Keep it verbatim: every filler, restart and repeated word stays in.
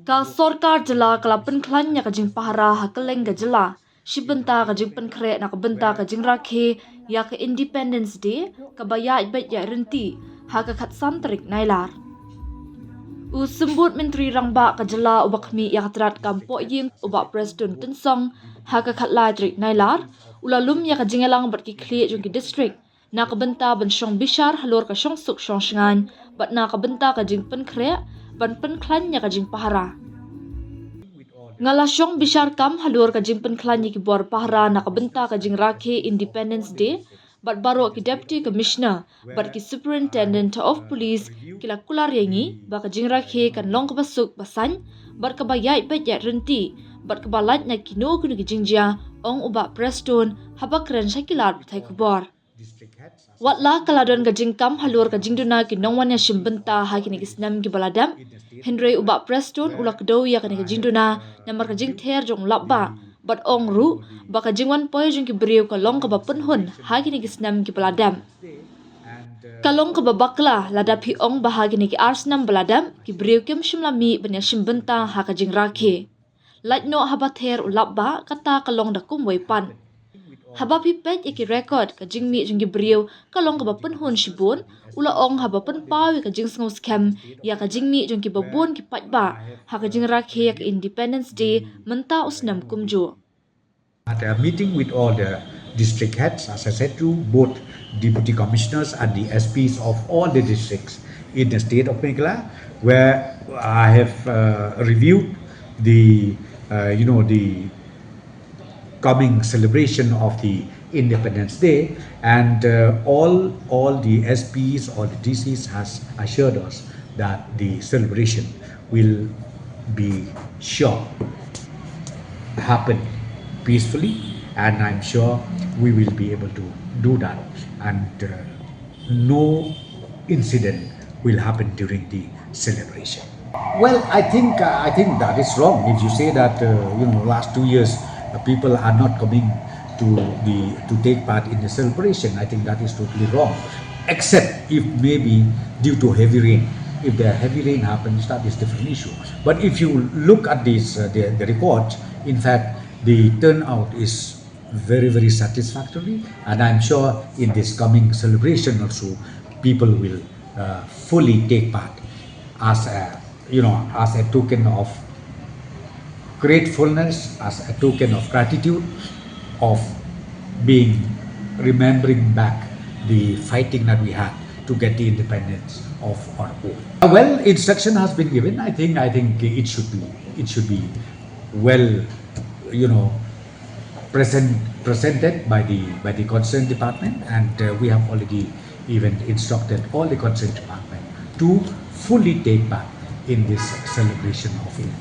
Ka sorkar jylla ka la pynkhlaiñ ïa ka jingpahara ha kylleng ka jylla shi bynta ka jingpynkhreh na ka bynta ka jingrakhe ïa ka Independence Day kaba ïaid beit ïaid ryntih ha ka khatsan tarik Nailar. U Symbud Myntri Rangbah ka jylla uba khmih ïa ka tnad kam pohïing u Bah Prestone Tynsong ha ka khatlai tarik Nailar u la lum ïa ka jingïalang bad ki khlieh jong ki district na ka bynta ban shong bishar halor ka shongsuk shongshngaiñ bad na ka bynta ka jingpynkhreh ban pynkhlaiñ ïa ka jingpahara. Nga la shong bishar kam halor ka jingpynkhlaiñ ïa ki bor pahara na ka bynta ka jingrakhe Independence Day bad baroh ki Deputy Commissioner bad ki Superintendent of Police ki la kular ïa ngi ba ka jingrakhe kan long kaba suk ba saiñ bad kaba ïaid beit ïaid ryntih bad kaba lait na kino kino ki jingjia, ong u Bah Prestone haba kren sha ki lad pathai khubor. Wat la ka la don ka jingkam halor ka jingduna ki nongwan ïashim bynta ha kine ki snem kiba la dep, hynrei u Bah Prestone u la kdew ïa kane ka jingduna namar ka jingther jong u Lapbah bad ong ruh ba ka jingwan poi jong ki briew ka long kaba pynhun ha kine ki snem kiba la dep. Ka long kaba bakla lada phi ong ba ha kine ki ar snem ba la dep ki briew kim shym la mih ban ïashim bynta ha ka jingrakhe. Lait noh haba ther u Lapbah kata ka long da kumwei pat. Haba phi peit ïa ki record ka jingmih jong ki briew ka long kaba pynhun shibun, u la ong haba pynpaw ïa ka jingsngewskhem ïa ka jingmih jong kiba bun ki paidbah ha ka jingrakhe ïa ka Independence Day mynta u snem kumjuh. At a meeting with all the district heads, as I said to you, both deputy commissioners and the S Ps of all the districts in the state of Meghalaya, where I have uh, reviewed the, uh, you know, the coming celebration of the Independence Day, and uh, all all the S Ps, all the D Cs has assured us that the celebration will be sure happen peacefully, and I'm sure we will be able to do that, and uh, no incident will happen during the celebration. Well, I think uh, I think that is wrong. If you say that uh, you know last two years uh, people are not coming to the to take part in the celebration, I think that is totally wrong. Except if maybe due to heavy rain, if the heavy rain happens, that is different issue. But if you look at this uh, the, the record, in fact, the turnout is very very satisfactory, and I'm sure in this coming celebration also, people will uh, fully take part as a you know as a token of gratefulness, as a token of gratitude, of being remembering back the fighting that we had to get the independence of our own. Well, instruction has been given. I think I think it should be it should be well, you know, present presented by the by the concerned department, and uh, we have already even instructed all the concerned department to fully take part in this celebration of independence.